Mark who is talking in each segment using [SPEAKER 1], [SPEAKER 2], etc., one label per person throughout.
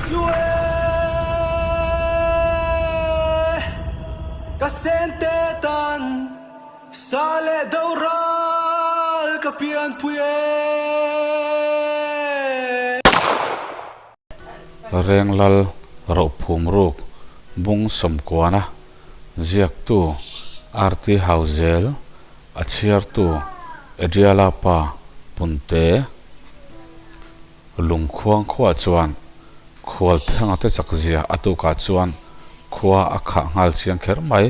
[SPEAKER 1] chu e ka sente tan sa leh do ral ka pianpui e.
[SPEAKER 2] Renglal Rohphum Ruk Bung Sawmkuana ziaktu RT Hauzel a chhiartu Adriala pa Punte Lungkhuang khuaah chuan khual thanga te chak zia a tukah chuan khua a khah nghal chiang kher mai.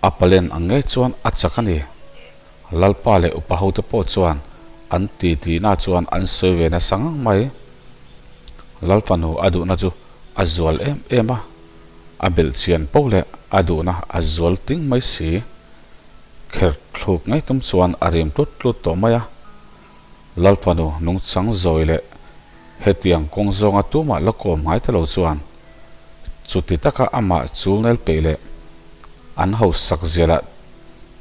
[SPEAKER 2] A palen ang ngei chuan a chak a ni. Lalpa leh upa hote pawh chuan an ti tihna chuan an sawi ve nasa ngang mai. Lalfanu a duhna chu a zual em em a, a belh chian poh leh a duhna a zual ting mai si. Kher thluk ngei tum chuan a rim tlut tlut tawh mai a. Lalfanu nungchang zawi leh hetiang kawng zawnga tumah la kawm ngai ta lo chuan chuti taka amah chulnel peih leh an hausak zialah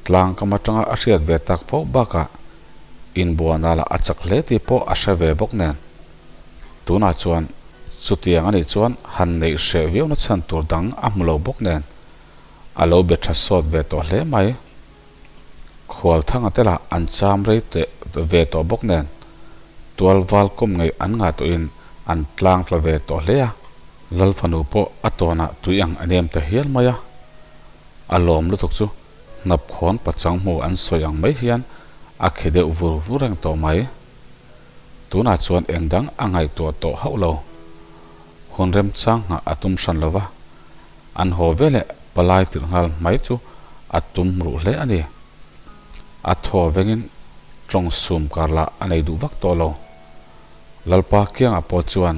[SPEAKER 2] tlang kam atanga a hriat ve tak fo bakah inbuana lah a chak hle tih pawh a hre ve bawk nen. Tunah chuan chutiang anih chuan han neih hreh viauna chhan tur dang a hmu lo bawk nen a lo be tha sawt ve tawh hle mai. Khualthanga te lah an cham rei teh ve tawh bawk nen tual val kawm ngei an ngah tawhin an tlang tla ve tawh hle a. Lalfanu pawh a tawnah tui ang a nem ta hial mai a, a lawm lutuk chu hnap khawn pachang hmu an sawi ang mai hian a khi deuh vur vur reng tawh mai. Tunah chuan eng dang a ngaihtuah tawh hauh lo. Hun remchang nghah a tum hran lo va, an haw veleh palai tirh nghal mai chu a tum ruh hle a ni. A thaw vengin tawng sum kar lah a nei duh vak tawh lo. Lalpa kiangah pawh chuan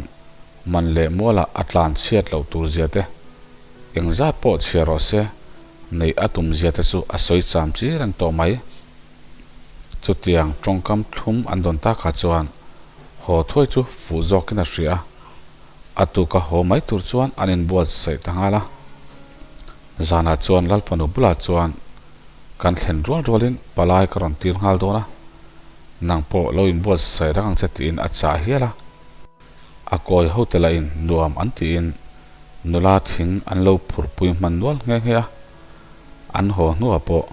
[SPEAKER 2] man leh mualah a tlan chhiat loh tur zia te, engzat pawh chhia rawh se, neih a tum zia te chu a sawi cham chi reng tawh mai. Chutiang tawngkam thlum an dawn takah chuan haw thuai chu fuh zawkin a hria a. A tuka haw mai tur chuan an inbuatsaih ta nghal a. Zanah chuan Lalfanu bulah chuan kan thlen rual rualin palai ka rawn tir nghal dawn a, nang pawh lo inbuatsaih reng ang che tiin a chah hial a. A kawi hote lahin nuam an tiin nula thing an lo phurpui hman nual nghe nghe a. An haw hnuah pawh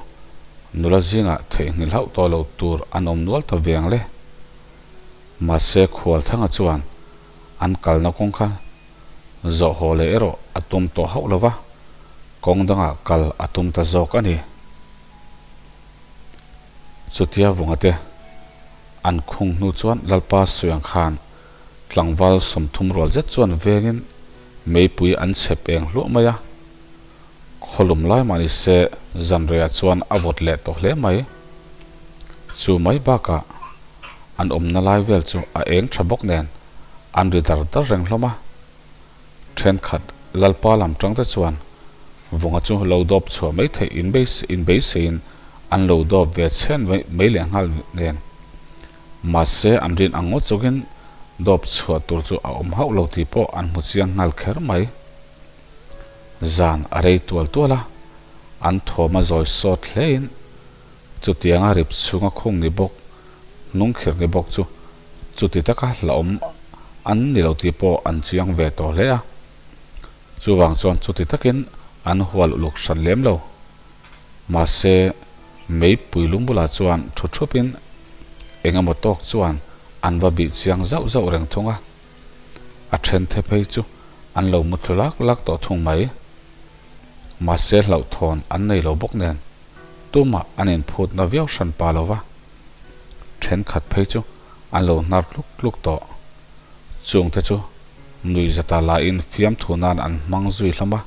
[SPEAKER 2] nula zingah theihnghilh hauh tawh loh tur an awm nual ta veng le. Mahse Khualthanga chuan an kalna kawng kha zawh haw leh erawh a tum tawh hauh lo va, kawng dangah kal a tum ta zawk a ni. Chutia vungate an khung hnu chuan Lalpa Suiang khan tlangval 30 rual zet chuan vengin meipui an chhep eng hluah mai a, khawlum lai mah ni se zanreiah chuan a vawt leh tawh hle mai. Chu mai bakah an awmna lai vel chu a eng tha bawk nen an ri dar dar reng hlawm a. Thenkhat Lalpa lam tang te chuan vunga chu lo dawp chhuah mai theih inbeiseiin an lo dawp ve chhen mai leh nghal nen. Mahse an rin ang ngawt zawkin dawp chhuah tur chu a awm hauh lo tih pawh an hmu chiang nghal kher mai. Zan a rei tual tual a, an thawm a zawi sawt hlein chutianga rip chhunga khung ni bawk, hnung khirh ni bawk chu chuti taka hlauhawm an ni lo tih pawh an chiang ve tawh hle a. Chuvang chuan chuti takin an hual uluk hran lem lo. Mahse, meipui lung bulah chuan thu thupin eng emaw tawk chuan an va bih chiang zauh zauh reng thung a. A then the phei chu an lo mu thlu lak lak tawh thung mai. Mahse hlauhthawn an nei lo bawk nen tumah an inphutna viau hran pa lo va, thenkhat phei chu an lo hnar tluk tluk tawh. Chungte chu nuihzata lahin fiamthu nan an hmang zui hlawm a.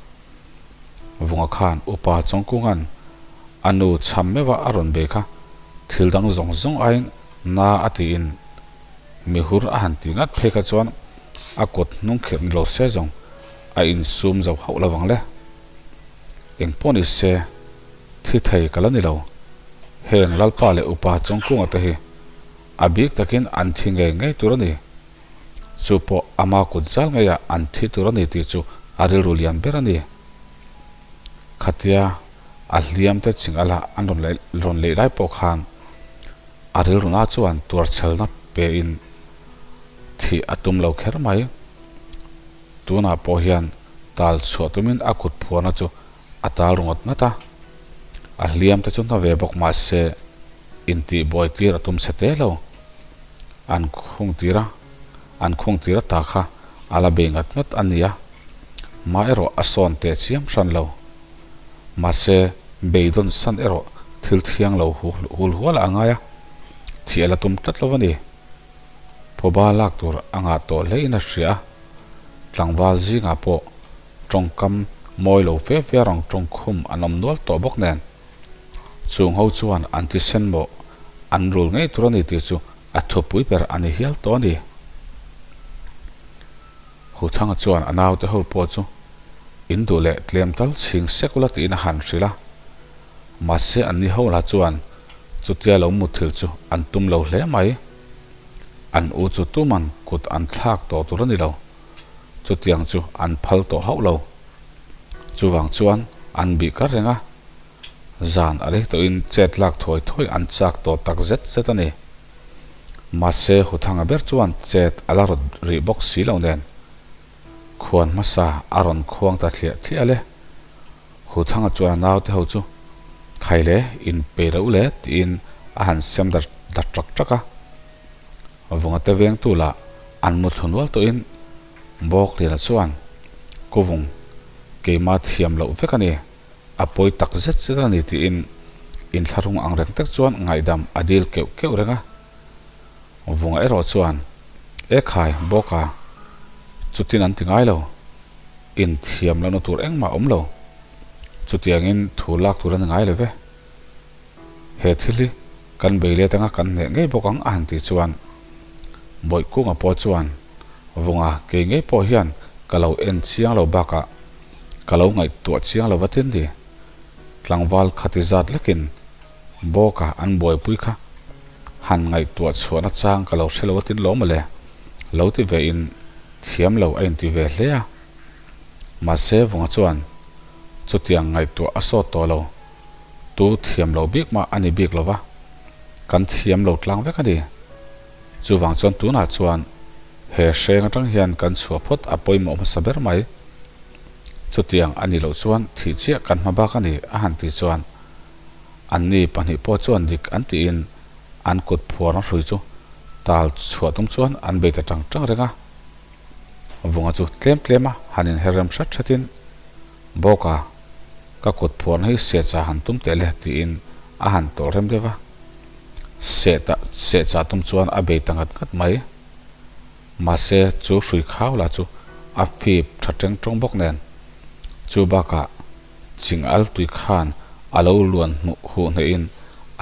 [SPEAKER 2] Vunga khan upa Chawngkunga'n a nu chham meuh a a rawn bei kha thil dang zawng zawng aiin na a tiin mihur a han ti ngat phei kha chuan a kut hnung khirh ni lo se zawng a insum zo hauh lo vang le. Eng pawh ni se, thi thei ka la ni lo. Heng Lalpa leh Upa Chawngkunga te hi a bik takin an thi ngei ngei tur a ni. Chu pawh ama kut zal ngeiah an thi tur a ni tih chu a rilru lian ber a ni. Khatia a hliam te ching ala an rawn leih lai pawh khan a rilruna chuan tuarchhelna pein thih a tum lo kher mai. Tunah pawh hian tal chhuah tumin a kut phuarna chu a tal ru ngawt ngawt a. A hliam te chu hna ve bawk mah se intihbuai tir a tum chhe te lo. An khung tir a, an khung tir a ta kha a la bei ngat ngat a nia. Mah erawh a sawn teh chiam hran lo. Mahse beidawn san erawh thil thiang lo hul hual a ngai a, thih a la tum tlat lo a ni. Phuba lak tur a ngah tawh hlein a hria a, tlangval zingah pawh tawngkam mawi lo fe fe rawng tawngkhum an awm nual tawh bawk nen. Chung ho chuan an thisen mawh an rul ngei tur a ni tih chu a thupui ber a ni hial tawh a ni. Huthanga chuan a naute ho pawh chu in duh leh tlem tal chhing sek ula tiin a han hrilh a. Mahse anni ho lah chuan chutia lo mutthilh chu an tum lo hle mai. An u chu tuman kut an thlak tawh tur a ni lo. Chutiang chu an phal tawh hauh lo. Chuvang chuan an bih kar reng a. Zan a rei tawhin chet lak thuai thuai an chak tawh tak zet zet a ni. Mahse Huthanga ber chuan chet a la rawt rih bawk si lo nen khuan hmasa a rawn khuang ta thliah thliah le. Huthanga chuan a naute ho chu Khai le, in pe reuh le tiin a han sem dar dar ṭak ṭak a. Vunga te vengtu lah an mu thlu nual tawhin Bawkliana chuan Kuvung keima thiam loh vek a ni. A pawi tak zet zet a ni tiin inthlahrung ang reng tak chuan ngaihdam a dil keuh keuh reng a. Vunga erawh chuan, E khai, Bawka, chutin an ti ngai lo. Inthiam lohna tur engmah a awm lo. Chutiangin thu lak tur a ni ngai lo ve. He thil hi kan bei let anga kan hneh ngei bawk ang a han tih chuan Bawihkunga pawh chuan Vunga kei ngei pawh hian ka lo en chiang lo bakah ka lo ngaihtuah chiang lo vatin ni. Tlangval khati zat lekin bawka an buaipui kha han ngaihtuah chhuahna chang ka lo hre lo atin lo mawle lo ti ve in thiam lo a inti ve hle a. Mahse Vunga chuan chutiang ngaihtuah a sawt tawh lo. Tu thiam lo bik mah a ni bik lo va, kan thiam lo tlang vek a ni. Chuvang chuan tunah chuan he hreng atang hian kan chhuah phawt a pawimawh hmasa ber mai. Chutiang a nih loh chuan thih chiah kan hma bak a ni a han tih chuan anni pahnih pawh chuan dik an tiin an kut phuarna hrui chu tal chhuah tum chuan an bei ta tang tang reng a. Vunga chu tlem tlem a han inher rem hret hretin Bawka ka kut phuarna hi seh chah han tum teh le tiin a han tawlh rem deuh va. Seh ta seh chah tum chuan a bei ta ngat ngat mai. Mahse chu hrui khau lah chu a fip tha teng tawng bawk nen. Chu bakah ching al tui khan a lo luan hmuh huh hnehin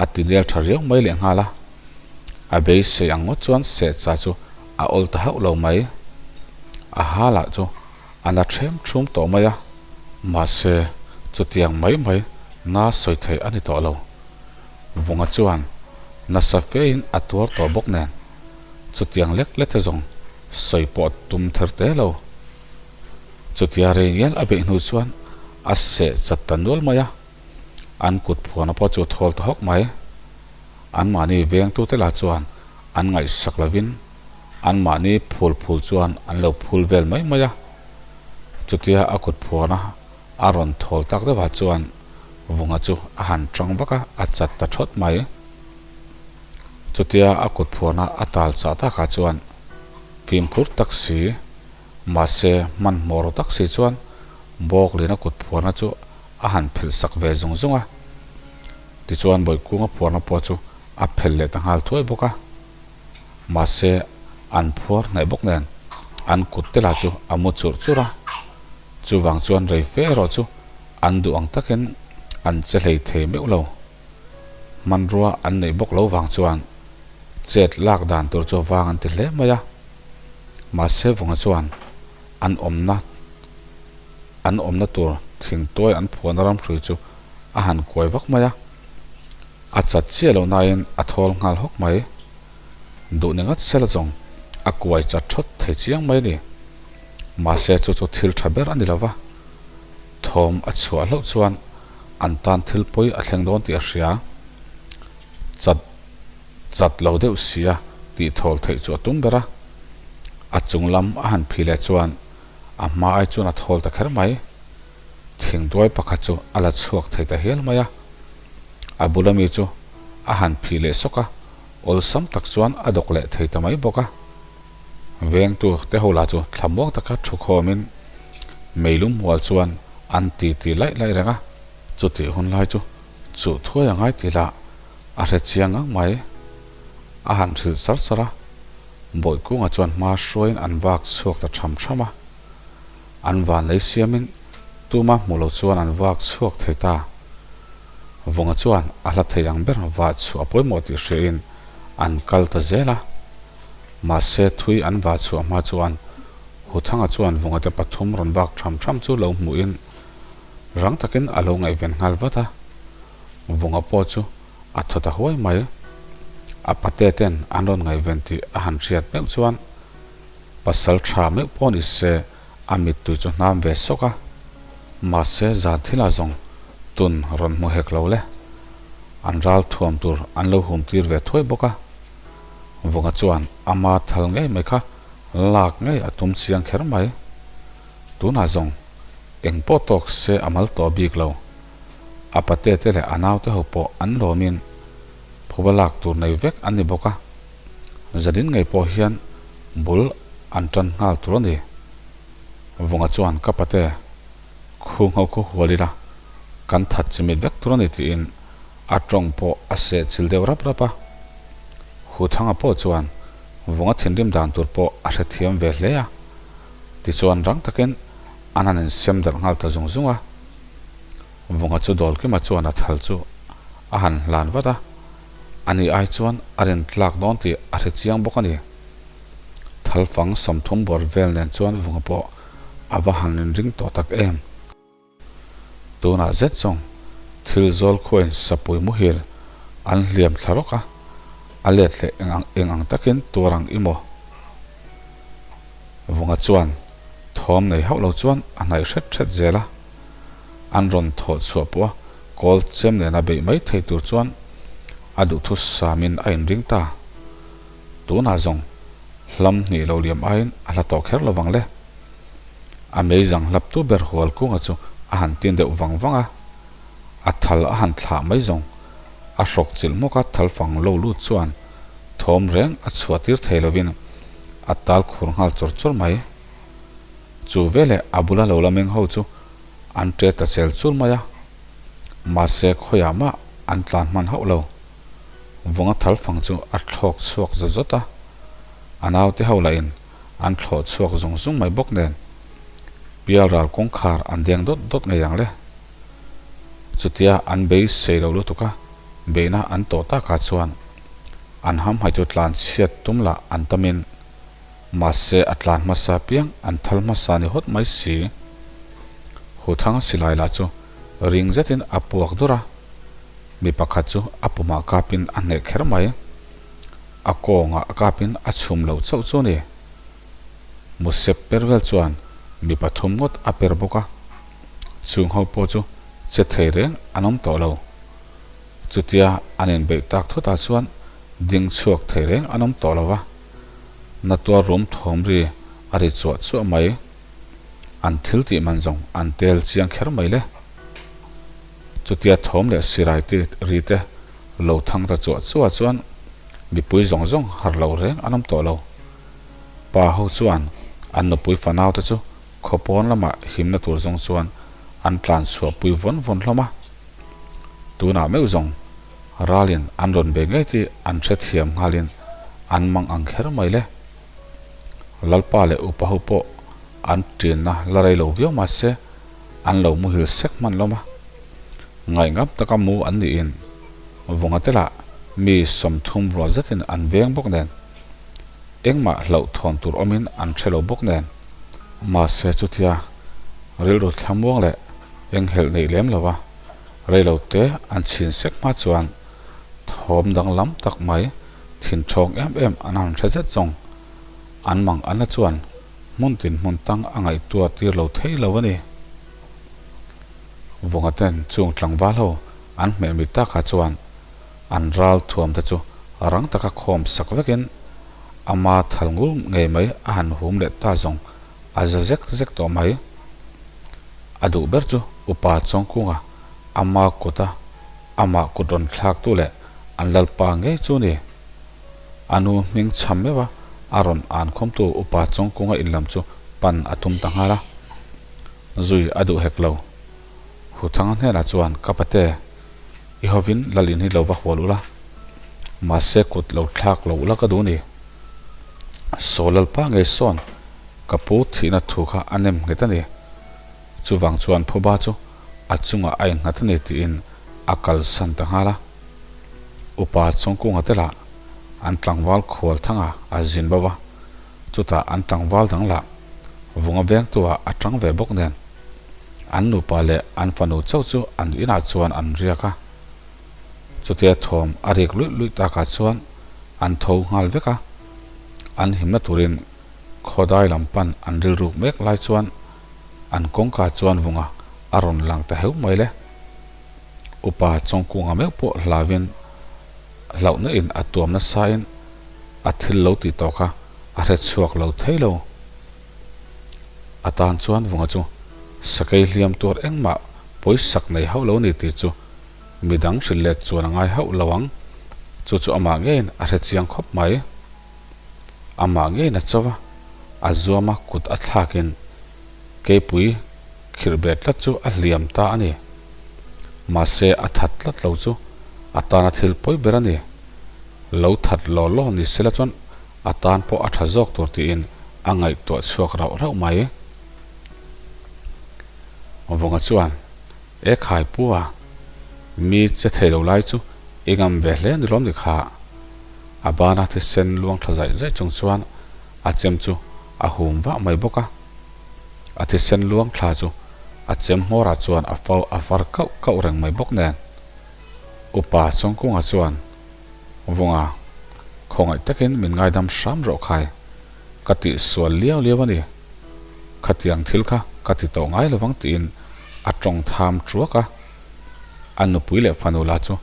[SPEAKER 2] a ti nel tha riau mai lehnghal a. A beisei ang ngawt chuan seh chah chu a awl ta hauh lo mai. A ha lah chu A na ṭhem ṭhum tawh mai a. Mahse, chutiang mai mai na sawi theih a ni tawh lo. Vunga chuan nasa fein a tuar tawh bawk nen, chutiang lek lek te zawng sawi pawh tum ther te lo. Chutia rei ngial a beih hnu chuan a seh chat ta nual mai a, an kut phuana pawh chu a thawl ta hawk mai. Anmahni vengtute lah chuan an ngaihsak lovin anmahni phul phul chuan an lo phul vel mai mai a. Chutia a kut phuana a rawn thawl tak deuhah chuan Vunga chu a han tang vak a, a chat ta thawt mai. Chutia a kut phuana a tal chah takah chuan fimkhur tak si, mahse hmanhmawh ru tak si chuan Bawkliana kut phuarna chu a han phelh sak ve zung zung a. Tichuan Bawihkunga phuarna pawh chu a phelh leh ta nghal thuai bawk a. Mahse an phuar hnaih bawk nen an kut te lah chu a mu churh churh a. Chuvang chuan rei fe erawh chu an duh ang takin an che hlei thei meuh lo. Hmanrua an neih bawk lo vang chuan chet lak dan tur chu vang an ti hle mai a. Mahse Vunga chuan an awmna an awmna tur thingtuai an phuahna ramhrui chu a han kuai vak mai a, a chat chiah loh nain a thawl nghal hawk mai. Duh ni ngat sela zawng a kuai chat thawt thei chiang mai a ni. Mahse chu chu thil tha ber a ni lo va, thawm a chhuah hlauh chuan an tan thil pawi a thleng dawn tih a hria. Chat chat lo deuh sia tih thawl theih chu a tum ber a, a chung lam a han phi leh chuan. A hma ai chuan a thawl ta kher mai. Thingduai pakhat chu a la chhuak thei ta hial mai a. A bula mi chu a han phih leh sawk a, awlsam tak chuan a dawk leh thei ta mai bawk a. Vengtu te ho lah chu thlamuang taka thu khawmin meilum hual chuan an ti ti laih laih reng a. Chutih hun lai chu chuh thuai a ngai tih lah a hre chiang ngang mai. A han hrilh sar sar a, Bawihkunga chuan hma hruaiin an vak chhuak ta tham tham a. An vanlei siamin tuma hmu lo chuan an vak chhuak thei ta. Vunga chuan a hla thei ang ber vah chhuah a pawimawh tih hriain an kal ta zel a. Mahse thui an vah chhuah hma chuan Huthanga chuan Vunga te pathum rawn vak tham tham chu lo hmuhin rang takin a lo ngaihven nghal vat a. Vunga pawh chu a thaw ta huai mai. A pate ten an rawn ngaihven tih a han hriat meuh chuan Pasal tha meuh pawh ni se a mittui chu hnam ve sawk a, mahse zan thil ah zawng tun rawn hmu hek lo le. An ral thuam tur an lo hum tir ve thuai bawk a. Vunga chuan ama thal ngei mai kha lak ngei a tum chiang kher mai. Tunah zawng eng pawh tawk se a mal tawh bik lo. A pate te leh a naute ho pawh an lawmin phuba lak tur nei vek an ni bawk a. Zalin ngei pawh hian bul an tan nghal tur a ni. Vunga chuan ka pate khu ngho khu hual ila kan that chimit vek tur a ni tiin a tawng pawh a seh chil deuh rap rap a. Huthanga pawh chuan Vunga thinrim dan tur pawh a hrethiam ve hle a. Tichuan rang takin an han insem darh nghal ta zung zung a. Vunga chu Dawlkima chuan a thal chu a han hlan vat a. Ani ai chuan a rin tlak dawn tih a hre chiang bawk a ni. Thalfang 30 bawr vel nen chuan Vunga pawh a va han inring tawh tak em. Tunah zet zawng thil zawl khuain sapui muhil an hliam thla rawk a, a let leh eng ang eng ang takin tuar ang i maw? Vunga chuan thawm nei hauh lo chuan a hnaih hret hret zel a. An rawn thawh chhuah pawh a kawl chem nena beih mai thei tur chuan a duhthu samin a inring ta. Tunah zawng hlam hnih lo liam aiin a hla tawh kher lovang le. A meizang hlaptu ber hual kunga chu a han tin deuh vang vang a, a thal a han thlah mai zawng. A hrawk chilh hmawka thal fang lo lut chuan thawm reng a chhuah tir thei lovin a tal khur nghal chawr chawr mai. Chu veleh a bula lo la meng ho chu an ṭe ta chel chul mai a, mahse khawiah mah an tlan hman hauh lo. Vunga thal fang chu a thlawk chhuak zawt zawt a, a naute ho lahin an thlawh chhuak zung zung mai bawk nen pialral kawngkhar an deng dawt dawt ngei ang le. Chutia an beisei lo lutuk a, beihna an tawh takah chuan an hamhai chu tlan chhiat tum lah an tamin Mahse a tlan hmasa piang an thal hmasa ni hawt mai si. Huthanga silai lah chu ring zetin a puak dur a, mi pakhat chu a pumah kapin a hneh kher mai. A kawngah kapin a chhum loh chauh chu a ni. Musep per vel chuan mi pathum ngawt a per bawk a, chung ho pawh chu che thei reng an awm tawh lo. Chutia an inbeih tak thutah chuan ding chhuak thei reng an awm tawh lo va. Na tuar rum thawm ri a ri chuah chuah mai. An thil tih man zawng an tel chiang kher mai le. Chutia thawm leh sirai te ri te lo thang ta chuah chuah chuan mipui zawng zawng har lo reng an awm tawh lo. Pa ho chuan an nupui fanau te chu khaw pawn lamah himna tur zawng chuan an tlan chhuah pui vawn vawn hlawm a. Tunah meuh zawng Ralin an rawn be ngei tih an hrethiam nghalin an mang ang kher mai le. Lalpa leh upa ho pawh an ṭinna la rei lo viau mah se an lo muhil sek hman lawm a. Ngaihngam taka mu an niin Vunga te lah mi 30 rual zetin an veng bawk nen engmah hlauhthawn tur awmin an hre lo bawk nen. Mahse chutia rilru thlamuang leh enghelh neih lem lo a. Reilo te an chhin sek hma chuan thawm danglam tak mai thin ṭhawng em em an han hre zet zawng. An mang anna chuan hmun tin hmun tang a ngaihtuah tir lo thei lo a ni. Vunga ten chung tlangval ho an hmeh mit takah chuan an ral thuam te chu rang taka khawm sak vekin ama thal ngul ngei mai a han hum leh ta zawng. A za zek zek tawh mai. A duh ber chu Upa Chawngkunga ama kuta amah kut rawn thlaktu leh an lalpa ngei chu ni. A nu hming chham meuh a, a rawn an khawmtu Upa Chawngkunga in lam chu pan a tum ta nghal a. Zui a duh hek lo. Huthanga hnenah chuan ka pate, i hovin lal in hi lo va hual ula, mahse kut lo thlak lo ula ka duh ni. Saw lalpa ngei sawn ka pu thihna thu kha a nem nghet a ni. Chuvang chuan phuba chu a chungah a innghat a ni tiin a kalsan ta nghal a. Upa Chawngkunga te lah an tlangval khual thanga a zin bo a, chutah an tlangval dang lah vunga vengtu ah a tang ve bawk nen an nupa leh an fanu chauh chu an inah chuan an riak a. Chutia thawm a rik luih luih takah chuan an tho nghal vek a, an himna turin khawdai lam pan an rilruk mek lai chuan an kawngka chuan vunga a rawn lang ta heu mai le. Upa Chawngkunga meuh pawh hlauin hlauhna in a tuam nasa in a thil lo ti tawh kha a hre chhuak lo thei lo. A tan chuan vunga chu sakei hliam tuar engmah pawisak nei hauh lo ni tih chu midang hrilh let chuan a ngai hauh lo ang. Chu chu amah ngeiin a hre chiang khawp mai. Amah ngeiin a cho a, a zuama kut a thlakin keipui khirh ve tlat chu a hliam ta a ni. Mahse a that tlat lo chu a tana thil pawi ber a ni. Lo that law law ni sela chuan a tan pawh a tha zawk tur tiin a ngaihtuah chhuak rauh rauh mai. Vunga chuan, E khai pu a, mi che thei lo lai chu i ngam ve hle ni lawm ni kha. A bana thisen luang tha zaih zaih chung chuan a chem chu a hum vah mai bawk a. A thisen luang thla chu a chem hmawrah chuan a fo a far kauh kauh reng mai bawk nen. Upa Chawngkunga chuan, Vunga, khawngaih takin min ngaidam hram rawh khai, ka tih sual liau liau a ni. Khatiang thil kha ka ti tawh ngai lovang tiin a tawng tham truak a. A nupui leh fanu lah chu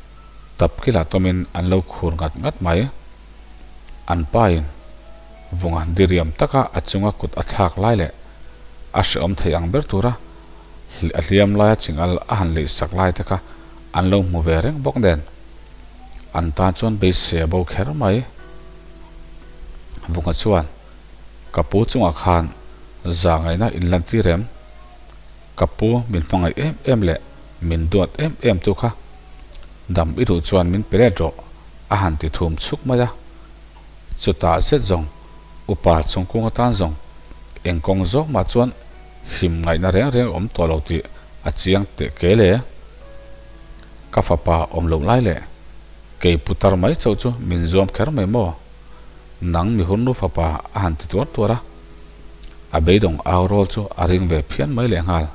[SPEAKER 2] tapkilah tawmin an lo khur ngat ngat mai. An pain Vunga diriam taka a chunga kut a thlak lai leh a hrehawm thei ang ber tura a hliam laia chingal a han leih sak lai te kha an lo hmu ve reng bawk nen an tan chuan beisei a bo kher mai. Vunga chuan ka pu chungah khan za ngaihna in lantir em? Ka pu min hmangaih em em leh min duat em em tu kha dam i duh chuan min pe let rawh a han ti thum chhuk mai a. Chutah zet zawng upa chungkung atan zawng eng kawng zawk mah chuan him ngaihna reng reng awm tawh lo tih a chiang teh kel e. Ka fapa awm loh lai leh kei putar mai chauh chu min zuam kher mai maw? Nang mihurnu fapa a han ti tuar tuar a. A beidawng au rawl chu a ring ve phian mai lehnghal.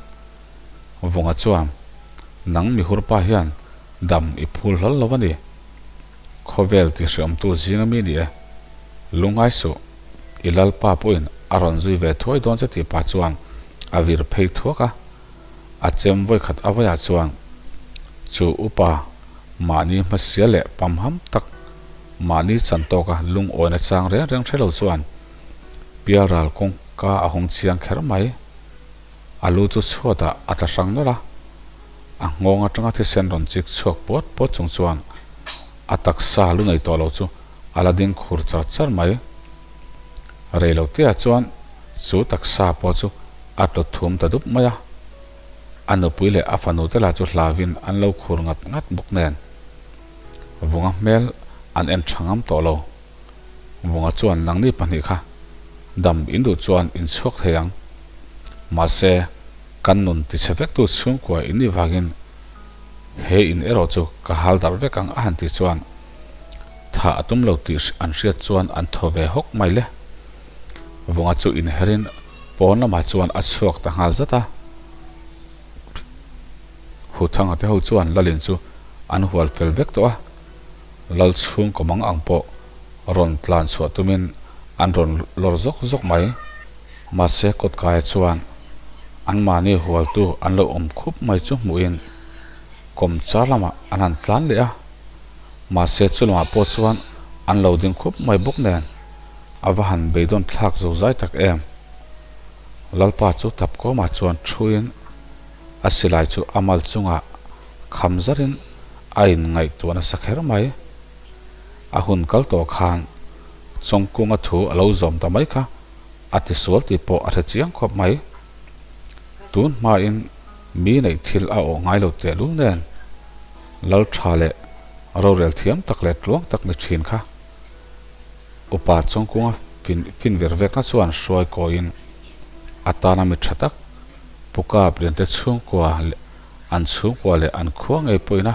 [SPEAKER 2] Vunga chuan, Nang mihurpa hian dam i phul hlawl lo a ni. Khawvel tihriawmtu zinga mi ni e. Lungngai suh, i Lalpa pawhin a rawn zui ve thuai dawn che tih pah chuan a vir phei thuak a. A chem vawikhat a vaiah chuan chu upa mahni hmasia leh pamham tak mahni chan tawka lungawina chang reng reng hre lo chuan pialral kawngka a hawng chiang kher mai. A lu chu chhuatah a tla hrang nawlh a, a nghawng atanga thisen rawn chik chhuak puat puat chung chuan a taksa lu nei tawh lo chu a la ding khur char char mai. Rei lo te ah chuan chu taksa pawh chu a tlu thum ta dup mai a, a nupui leh a fanu te lah chu hlauin an lo khur ngat ngat bawk nen vunga hmel an en tha ngam tawh lo. Vunga chuan nangni pahnih kha dam in duh chuan in chhuak thei ang. Mahse, kan nun tichhe vektu chhungkua in nih vangin he in erawh chu ka hal darh vek ang a han tih chuan thah a tum lo tih an hriat chuan an thaw ve hawk mai le. Vunga chu inherin pawn lamah chuan a chhuak ta nghal zat a. Huthanga te ho chuan Lalin chu an hual fel vek tawh a. Lal chhungkaw mang ang pawh rawn tlan chhuah tumin an rawn lawr zawk zawk mai. Mahse kawtkaia chuan anmahni hualtu an lo awm khup mai chu hmuhin kawmchar lamah an han tlan leh a. Mahse chu lamah pawh chuan an lo ding khup mai bawk nen a va han beidawn thlak zo zai tak em. Lalpa chu Tapkawma chuan thuin a silai chu a mal chungah kham zarin a inngaihtuah nasa kher mai. A hun kal tawh khan Chawngkunga thu a lo zawm ta mai kha a tisual tih pawh a hre chiang khawp mai. Tun hmain mi neih thil a awh ngai lo tehlul nen Lal tha leh rorel thiam tak leh tluang tak ni thin kha Upa Chawngkunga fin vir vekna chuan hruai kawiin a tana mi tha tak Pu Kap Liante chhungkua leh an chhungkua leh an khua ngei pawhin a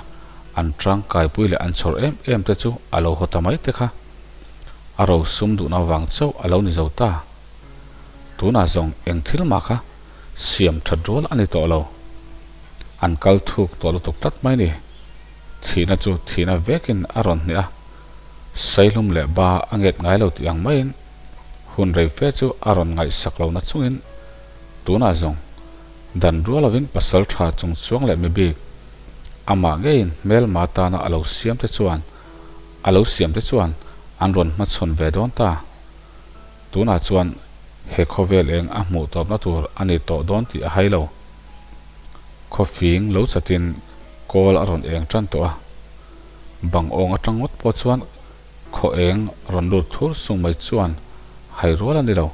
[SPEAKER 2] an tangkaipui leh an chhawr em em te chu a lo haw ta mai te kha a rosum duhna vang chauh a lo ni zo ta. Tunah zawng eng thil mah kha siam that rual a ni tawh lo. An kal thuk tawh lutuk tlat mai ni. Thihna chu thihna vekin a rawn hnih a, Saihlum leh ba a nget ngai lo tih ang maiin hun rei fe chu a rawn ngaihsak lo na chungin tunah zawng dan rual lovin pasal tha chung chuang leh mi bik amah ngeiin hmelma tana a lo siam te chuan a lo siam te chuan an rawn hmachhawn ve dawn ta. Tunah chuan he khawvel eng a hmuh tawpna tur a ni tawh dawn tih a hai lo. Khawfing lo chatin kawl a rawn eng tan tawh a, bang awng atang ngawt pawh chuan khaw eng rawn lut thur sung mai chuan hai rual a ni lo.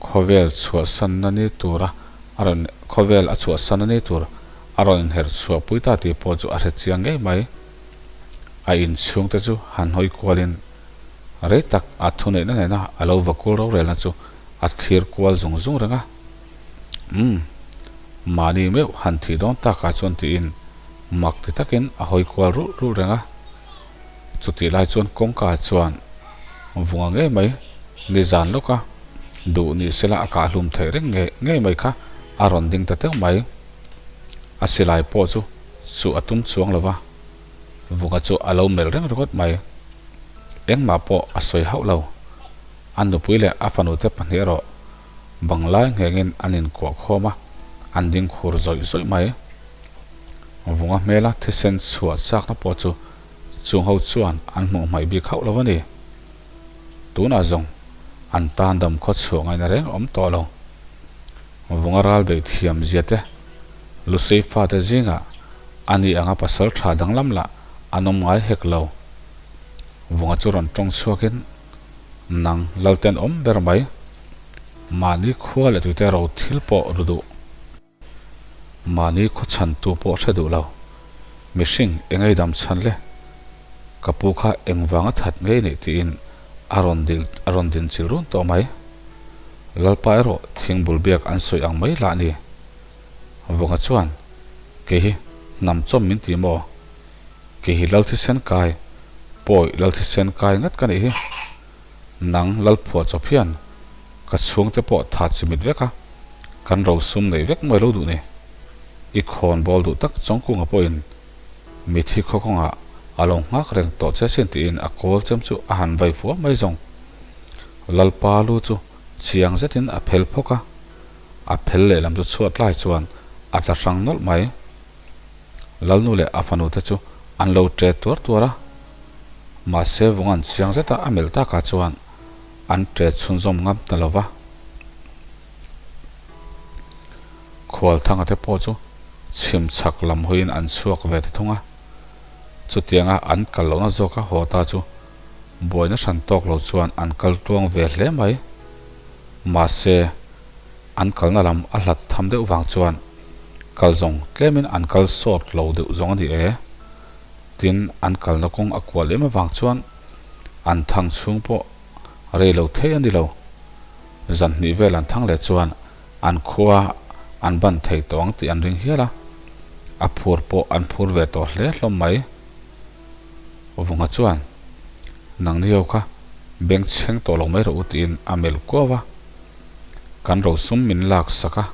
[SPEAKER 2] Khawvel chhuahsanna ni tura a rawn khawvel a chhuahsanna ni tur a rawn inherh chhuahpui ta tih pawh chu a hre chiang ngei mai. A inchhungte chu han hawi kualin Rei tak a thuneihna nena a lo va kul rorelna chu a thlir kual zung zung reng a. Umm, mahni meuh han thih dawn takah chuan tiin mak ti takin a hawi kual rulh rulh reng a. Chutih lai chuan kawngka chuan vunga ngei mai nizan lawka duh ni sela a kahhlum theih reng ngei ngei mai kha a rawn ding ta teuh mai. A silai pawh chu chuh a tum chuang lo va. Vunga chu a lo melh reng ringawt mai. Engmah pawh a sawi hauh lo. A nupui leh a fanute pahnih erawh banglai nghengin an inkuah khawm a, an ding khur zawih zawih mai. Vunga hmela thisen chhuah chakna pawh chu chung ho chuan an hmuh hmaih bik hauh lo a ni. Tunah zawng an tan dam khaw chhuah ngaihna reng a awm tawh lo. Vunga ral beih thiam zia te, Lusei fate zingah a ni anga pasal tha danglam lah an awm ngai hek lo. Vunga chu rawn tawng chhuakin, Nang Lalten awm ber mai, mahni khua leh tuite ro thil pawh ru duh. Mahni khaw chhantu pawh hre duh lo. Mihring engei dam chhan le? Ka pu kha engvanga that ngei nih tiin a rawn dil a rawn din chil run tawh mai. Lalpa erawh thingbul biak an sawi ang mai lah ni. Vunga chuan, Kei hi hnam chawm min ti maw? Kei hi Lalthisen kai, pawi Lalthisen kai ngat ka nih hi. Nang Lalphuah chawp hian ka chhungte pawh tha chimit vek a, kan rosum neih vek mai lo duh ni. I khawn bawl duh tak Chawngkunga pawhin mithi khaw kawngah a lo nghak reng tawh che sin tiin a kawl chem chu a han vai fua mai zawng. Lalpa lu chu chiang zetin a phel phawk a, a phel lehlam chu chhuat lai chuan a tla hrang nawlh mai. Lalnu leh a fanu te chu an lo ṭe tuar tuar a, mahse vungan chiang zeta a melh takah chuan an ṭe chhunzawm ngam ta lo va. Khualthanga te pawh chu chhim chhak lam hawiin an chhuak ve ta thung a, chutianga an kal lohna zawka haw ta chu buaina hran tawk lo chuan an kal tuang ve hle mai. Mahse, an kalna lam a hlat tham deuh vang chuan kal zawng tlemin an kal sawt lo deuh zawng a ni e. Tin, an kalna kawng a kual em avang chuan an thang chhung pawh rei lo thei a ni lo. Zan hnih vel an thang leh chuan an khua an ban thei tawh ang tih an ring hial a, a phur pawh an phur ve tawh hle hlawm mai. Vunga chuan, Nangni ho kha bengchheng tawh lo mai rawh u tiin a melh kuau a. Kan rosum min lak sak a,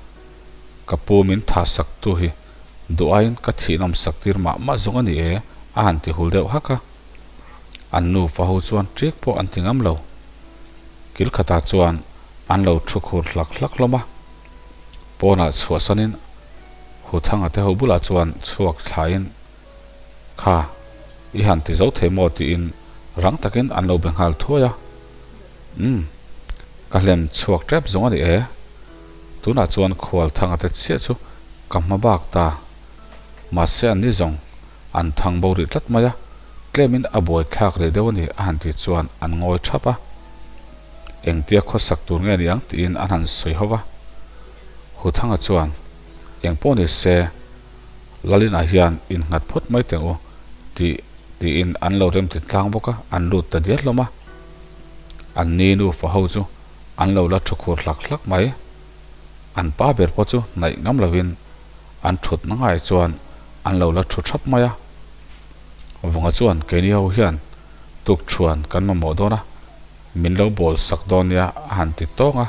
[SPEAKER 2] ka pu min thah sak tu hi duh aiin ka thihnawm sak tir mah mah zawng a ni e a han ti hul deuh hak a. An nufa ho chuan ṭik pawh an ti ngam lo. Kil khatah chuan an lo thu khur hlak hlak hlawm a. Pawnah chhuahsanin Huthanga te ho bulah chuan chhuak thlain Kha, i han ti zo thei maw tiin rang takin an lo be nghal thuai a. Umm, ka hlem chhuak tep zawng a ni e. Tunah chuan Khualthanga te chiah chu ka hma bak ta. Mahse an ni zawng an thang bo rih tlat mai a, tlemin a buai thlak rih deuh a ni a han tih chuan an ngawi thap a. Engtia khawsak tur nge ni ang tiin an han sawi ho va. Huthanga chuan, Eng pawh ni se, Lalinah hian innghat phawt mai teng u tih tiin an lo remti tlang bawk a, an lut ta dial hlawm a. An ni nufa ho chu an lo la thu khur hlak hlak mai. An pa ber pawh chu hnaih ngam lovin an thutna ngaiah chuan an lo la thu thap mai a. Vunga chuan keini ho hian tukṭhuan kan mamawh dawn a, min lo bawl sak dawn nia a han ti tawng a.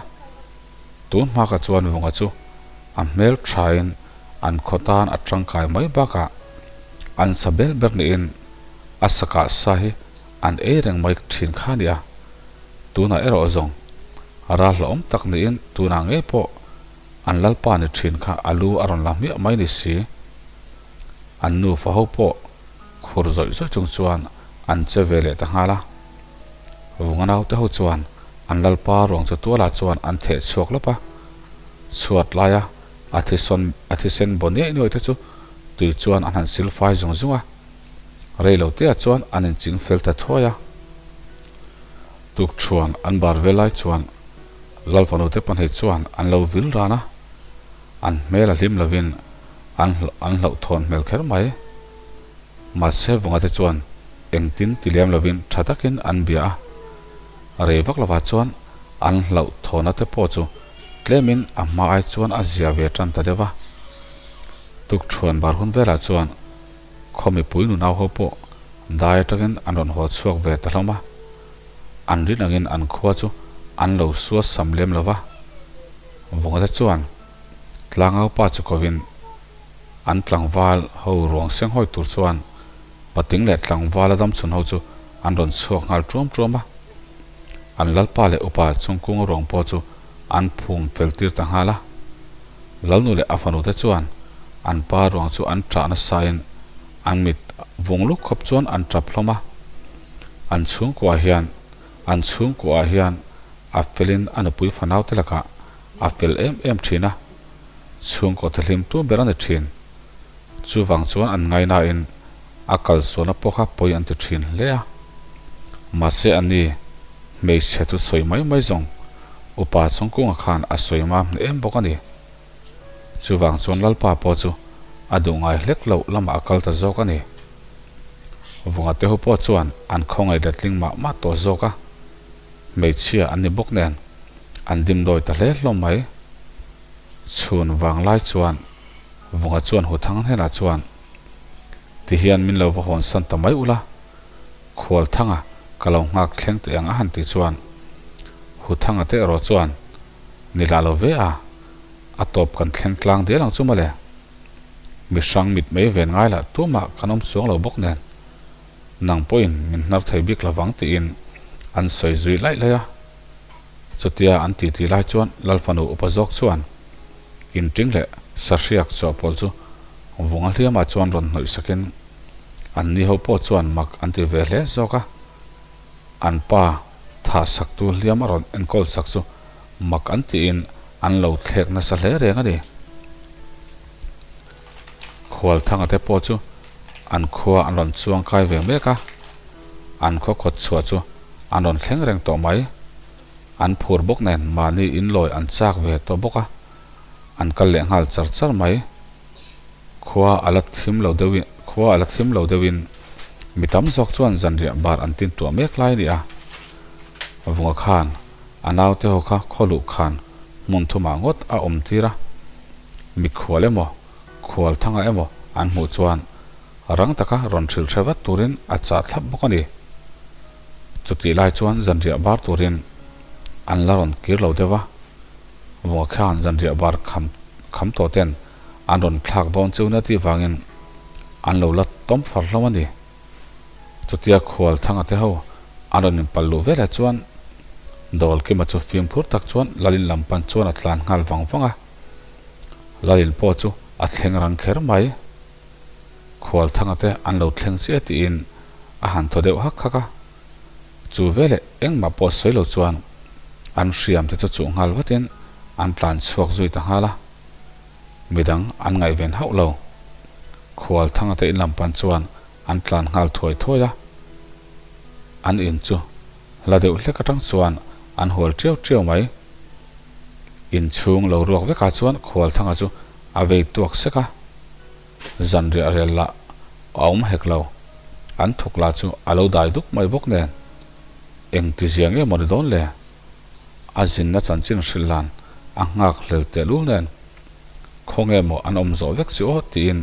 [SPEAKER 2] Tun hmaka chuan Vunga chu a hmel thain an khaw tan a tangkai mai bakah an sa bel ber niin a sakah sa hi an ei reng mai thin kha a ni a. Tunah erawh zawng ral hlauhawm tak niin tunah ngei pawh an lalpa ni thin kha a lu a rawn la hmiah mai ni si. An nufa ho pawh khur zawih zawih chung chuan an che ve leh ta nghal a. Vunga naute ho chuan an lalpa ruang chu tualah chuan an theh chhuak lawp a, chhuat laia a thisawn a thisen baw niaih nuaih te chu tui chuan an han sil fai zung zung a, rei lo teah chuan an inching fel ta thuai a. Tukṭhuan an bar vel lai chuan Lalfanute pahnih chuan an lo vil ran a, an hmel a hlim lovin an an hlauhthawn hmel kher mai. Mahse Vungate chuan engtin ti lem lovin tha takin an bia a, rei vak lovah chuan an hlauhthawna te pawh chu tlemin a hma ai chuan a zia ve tan ta deuh a. Tukṭhuan bar hun velah chuan khaw mipui nunau ho pawh dai atangin an rawn haw chhuak ve ta hlawm a, an rin angin an khua chu an lo sual sam lem lo va. Vungate chuan tlangau pa chu kovin An tlangval ho ruang senghawi tur chuan pating leh tlangvala damchhun ho chu an rawn chhuak nghal tuam tuam a. An lalpa leh upa chungkunga ruang pawh chu an phum fel tir ta nghal a. Lalnu leh a fanu te chuan an pa ruang chu an ṭah nasain an mit vung luk khawp chuan an ṭap hlawm a. An chhungkuaah hian an chhungkuaah hian a felin a nupui fanau te lakah a fel em em ṭhin a. Chhungkaw thahlim tu ber a ni thin. Chuvang chuan an ngainain a kalsualna pawh kha pawi an ti thin hle a. Mahse a ni, hmeichhe thu sawi mai mai zawng upa chungkunga khan a sawi mam hle em bawk a ni. Chuvang chuan Lalpa pawh chu a duh ngai hlek loh lamah a kal ta zawk a ni. Vunga te ho pawh chuan an khawngaih letling mah mah tawh zawk a. Hmeichhia an ni bawk nen an dimdawi ta hle hlawm mai. Chhun vang lai chuan Vunga chuan Huthang hnenah chuan, Ti hian min lo va hawn san ta mai ula, Khualthanga ka lo nghak thleng teh ang a han ti chuan Huthanga te erawh chuan, Ni lah lo ve a, a tawp kan thleng tlang dial ang chu mawle. Mihrang mit mei ven ngai lah tumah kan awm chuang lo bawk nen, nang pawhin min hnar thei bik lovang tiin an sawi zui laih laih a. Chutia an titi lai chuan Lalfanu upa zawk chuan inṭing leh sahriak chawhpawlh chu vunga hliamah chuan rawn hnawih sakin an ni ho pawh chuan mak an ti ve hle zawk a. An pa thah saktu hliam a rawn enkawl sak chu mak an tiin an lo thlek nasa hle reng a ni. Khualthanga te pawh chu an khua an rawn chuang kai ve mek a, an khaw kawt chhuah chu an rawn thleng reng tawh mai. An phur bawk nen mahni inlawi an chak ve tawh bawk a, an kal leh nghal char char mai. Khua a la thim lo deuhin khua a la thim lo deuhin mi tam zawk chuan zanriah bar an tin tuah mek lai a ni a. Vunga khan a naute ho kha khaw luh khan hmun thumah ngawt a awm tir a, mikhual emaw khualthanga emaw an hmuh chuan rang taka rawn hrilh hre vat turin a chah thlap bawk a ni. Chutih lai chuan zanriah bar turin an la rawn kir lo deuh a, Vunga khan zanriah bar kham kham tawh ten an rawn thlak dawn cheu nia tih vangin an lo la tawm far hlawm a ni. Chutia khual thanga te ho an rawn inpal luh velah chuan Dawlkima chu fimkhur tak chuan Lalin lam pan chuan a tlan nghal vang vang a. Lalin pawh chu a thleng rang kher mai. Khual thanga te an lo thleng chiah tiin a han thaw deuh hak hak a. Chu veleh engmah pawh sawi lo chuan an hriam te chu chuh nghal vatin. an tlan chhuak zui ta nghal a. Midang an ngaihven hauh lo. Khualthanga te in lam pan chuan an tlan nghal thuai thuai a. An in chu hla deuh hlek atang chuan an hual tiau tiau mai. Inchhung lo ruak vekah chuan Khualthanga chu a vei tuak sek a. Zanriah rel lah a awm hek lo. An thuk lah chu a lo dai duk mai bawk nen. Eng ti zia nge maw ni dawn le? A zinna chanchin hrilh lan a nghak hlel tehlul nen. Khawnge maw an awm zawh vek chu aw tiin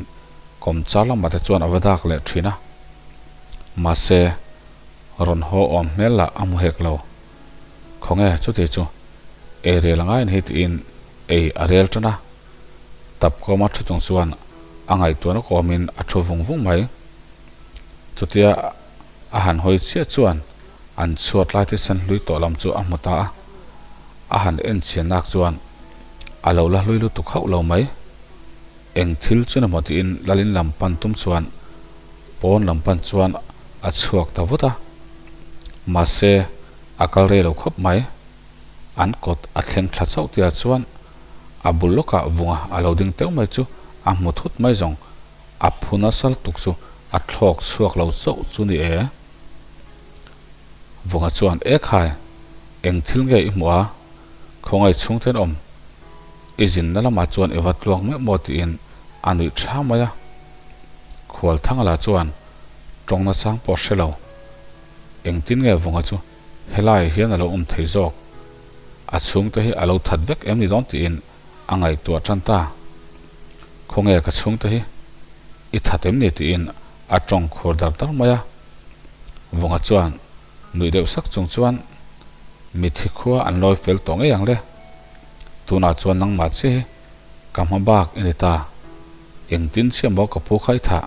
[SPEAKER 2] kawmchar lamah te chuan a va dak leh thin a. Mahse, rawn haw awm hmel lah a hmu hek lo. Khawnge chuti chu ei rel a ngai ni tiin ei a rel tan a. Tap kawma thu chung chuan a ngaihtuahna kawmin a thu vung vung mai. Chutia a han hawi chiah chuan an chhuat lai thisen hlui tawh lam chu a hmu ta a. A han en chhian nak chuan a lo la hlui lutuk hauh lo mai. Eng thil chu ni maw tiin Lalin lam pan tum chuan pawn lam pan chuan a chhuak ta vut a. Mahse a kal rei lo khawp mai. An kawt a thleng thla chauh tia chuan a bul lawkah vunga a lo ding teuh mai chu a hmu thut mai zawng a phu nasa lutuk chu a thlawk chhuak lo chauh chu ni e. Vunga chuan E khai, eng thil nge i hmuh a? Khawngaih chhung ten awm i zinna lamah chuan i va tluang meuh maw tiin a nuih tha mai a. Khualthanga lah chuan tawng nachang pawh hre lo. Engtin nge Vunga chu Helai hian a lo awm thei zawk. A chhungte hi a lo that vek em ni dawn tiin a ngaihtuah tan ta. Khawnge ka chhungte hi i that em ni tiin a tawng khur dar dar mai a. Vunga chuan nuih deuh sak chung chuan Mithi khua an lawi fel tawh ngei ang le. Tunah chuan nangmah chiah hi ka hma bak i ni ta. Engtin chiah maw ka pu kha i thah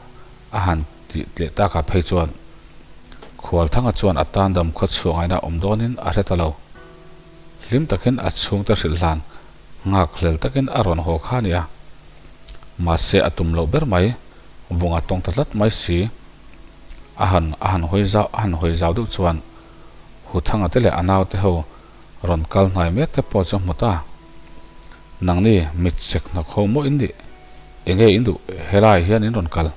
[SPEAKER 2] a han tih leh takah phei chuan Khualthanga chuan a tan dam khaw chhuah ngaihna awm dawnin a hre ta lo. Hlim takin a chhungte hrilh hlan nghak hlel takin a rawn haw kha a ni a. Mahse a tum loh ber mai, vung a tawng ta tlat mai si. A han a han hawi zau a han hawi zau deuh chuan Huthanga te leh a naute ho rawn kal hnai mek te pawh chu a hmu ta. Nangni mit chek hnawk ho maw in nih? Enge in duh helai hian in rawn kal?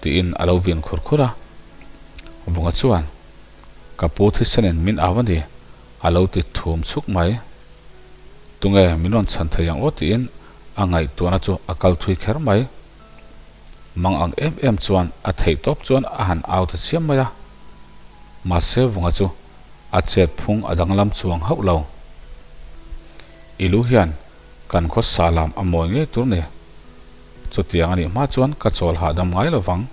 [SPEAKER 2] Tiin a lo vin khur khur a. Vunga chuan, Ka pu thisenin min au a ni, a lo ti thum chhuk mai. Tunge min rawn chhan thei ang aw tiin a ngaihtuahna chu a kal thui kher mai. Mang ang em em chuan a theih tawp chuan a han au ta chiam mai a. Mahse Vunga chu a chet phung a danglam chuang hauh lo. I lu hian kan khawsa lam a mawi ngei tur ni. Chutiang a nih hma chuan ka chawl hahdam ngai lo vang.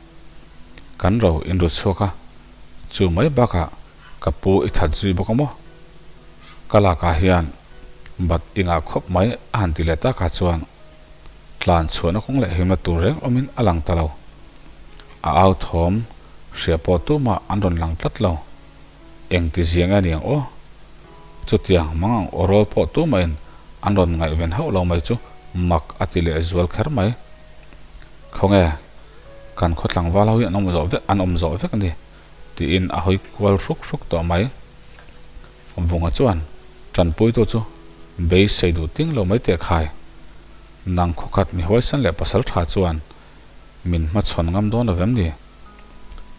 [SPEAKER 2] Kan ro in ru chhuak a, chu mai bakah ka pu i that zui bawk a maw? Ka lakah hian bat i ngah khawp mai a han ti leh takah chuan tlan chhuahna kawng leh himna tur reng awmin a lang ta lo. A au thawm hria pawh tumah an rawn lang tlat lo. Engti zia nge niang aw? Chutiang mang ang aw rawl pawh tumahin an rawn ngaihven hauh lo mai chu mak a ti leh zual kher mai. Khawnge, kan khaw tlangval ho hi an awm zawh vek an awm zawh vek a ni tiin a hawi kual hruk hruk tawh mai. Vunga chuan tanpuitu chu beisei duh ting lo mai teh khai. Nang khawkhat mi huaisan leh pasal tha chuan min hmachhawn ngam dawn lo vem ni?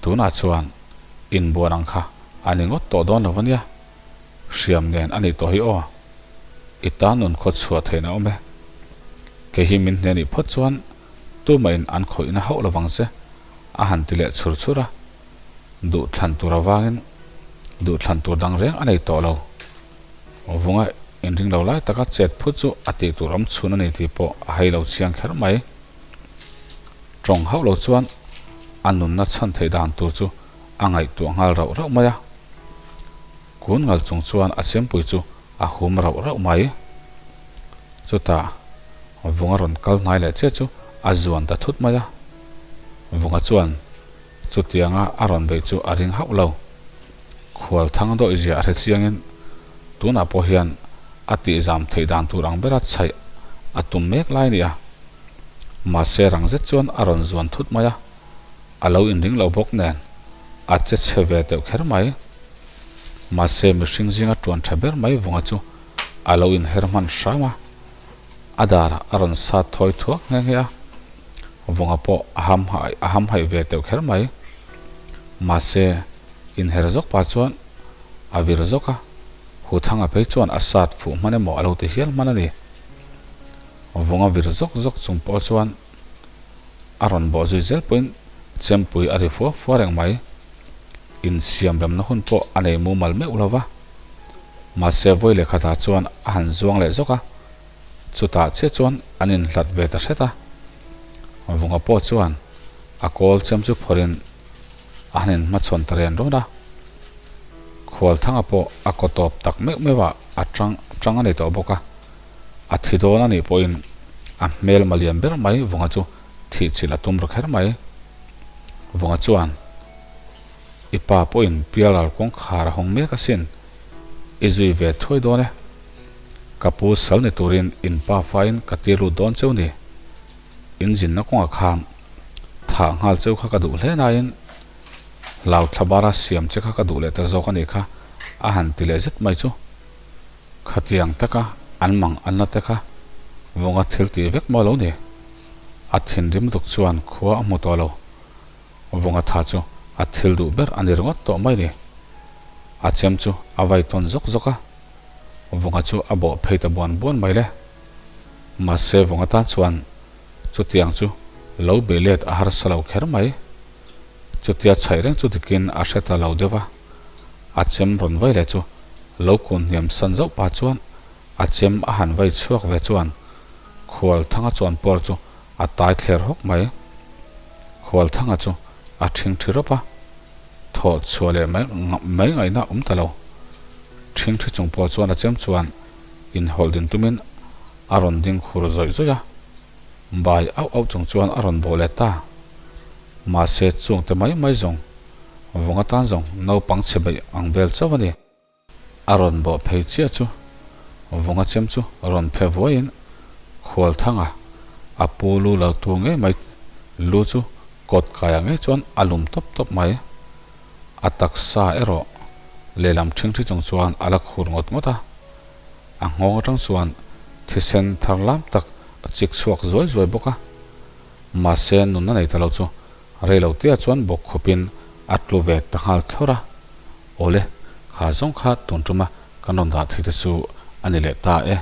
[SPEAKER 2] Tunah chuan inbuan ang kha a ni ngawt tawh dawn lo a nia. Hriam nen a nih tawh hi aw. I tan nun khaw chhuah theihna awm e. Kei hi min hne nih phawt chuan tumahin an khawihna hauh lovang che a han ti leh chhur chhur a. Duh thlan tur avangin duh thlan tur dang reng a nei tawh lo. Vunga inring lo lai taka chet phut chu a tih tur awm chhun a ni tih pawh a hei lo chiang kher mai. Tawng hauh lo chuan a nunna chhan theih dan tur chu a ngaihtuah nghal rauh rauh mai a. Kun ngal chung chuan a chempui chu a hum rauh rauh mai. Chutah Vunga rawn kal hnai leh chiah chu a zuan ta thut mai a. Vunga chuan chutianga a rawn beih chu a ring hauh lo. Khual thang dawih zia a hre chiangin tunah pawh hian a tihzam theih dan tur ang bera chhaih a tum mek lai a ni a. Mahse rang zet chuan a rawn zuan thut mai a. A lo inring lo bawk nen a che chhe ve teuh kher mai. Mahse mihring zinga tuan tha ber mai vunga chu. A lo inher hman hram a, a darah a rawn sat thawi thuak nghe nghe a. Vunga pawh a ham a hamhaih ve teuh kher mai. Mahse, inher zawk pah chuan a vir zawk a, Huthanga phei chuan a sat fuh hman emaw a lo ti hial hman a ni. Vunga vir zawk zawk chung pawh chuan a rawn bawh zui zel pawhin chempui a ri fua fua reng mai. Insiam remna hun pawh a nei mumal meuh lo va. Mahse vawi leh khatah chuan a han zuang leh zawk a, chutah chiah chuan an inhlat ve ta hret a. Vunga pawh chuan a kawl chem chu phawrhin a han inhmachhawn ta ren rawn a. Khualthanga pawh a kaw tawp tak meuh meuh ah a tang tang a ni tawh bawk a. A thi dawn a nih pawhin a hmel malian ber mai Vunga chu thih chilh a tum ru kher mai. Vunga chuan, I pa pawhin pialral kawngkhar a hawng mek asin, i zui ve thuai dawn e. Ka pu sal ni turin in pa fain ka tir lut dawn cheu ni. In zinna kawngah khan thah nghal cheu kha ka duh hle nain hlau thlabara siam che kha ka duh leh ta zawk a nih kha a han ti leh zet mai chu. Khatiang taka an mang anna te kha vunga thil tih vek maw lo ni? A thinrim duk chuan khua a hmu tawh lo. Vunga tha chu a thil duh ber a ni ringawt tawh mai ni. A chem chu a vai tawn zawk zawk a, Vunga chu a bawh phei ta buan buan mai le. Mahse Vunga tan chuan chutiang chu lo bei let a harsa lo kher mai. Chutia chhaih reng chu dikin a hre ta lo deuh a, a chem rawn vai leh chu lo kun hniam san zauh pah chuan a chem a han vai chhuak ve chuan Khualthanga chuan pawr chu a tai thler hawk mai. Khualthanga chu a ṭhingṭhi rawp a, thawh chhuah leh mai mai ngaihna awm ta lo. Ṭhingṭhi chung pawh chuan a chem chuan inhawlh din tumin a rawn ding khur zawih zawih a, bai auh auh chung chuan a rawn bawh let ta. Mahse chungte mai mai zawng vawng atan zawng naupang chhe beih ang vel chauh a ni. A rawn bawh phei chiah chu Vunga chem chu rawn phe vuaiin Khualthanga a pu lu lo tu ngei mai lu chu kawt kaiah ngei chuan a lum tawp tawp mai. A taksa erawh lehlam ṭhingṭhi chung chuan a la khur ngawt ngawt a. A nghawng aṭang chuan thisen thar lam tak a chik chhuak zuai zuai bawk a. Mahse nunna nei ta lo chu Rei lo tia chuan bawk khawpin a tlu ve ta nghal thlawr a, Awle, kha zawng kha tun tuma kan rawn dah thei te chu a ni leh ta e.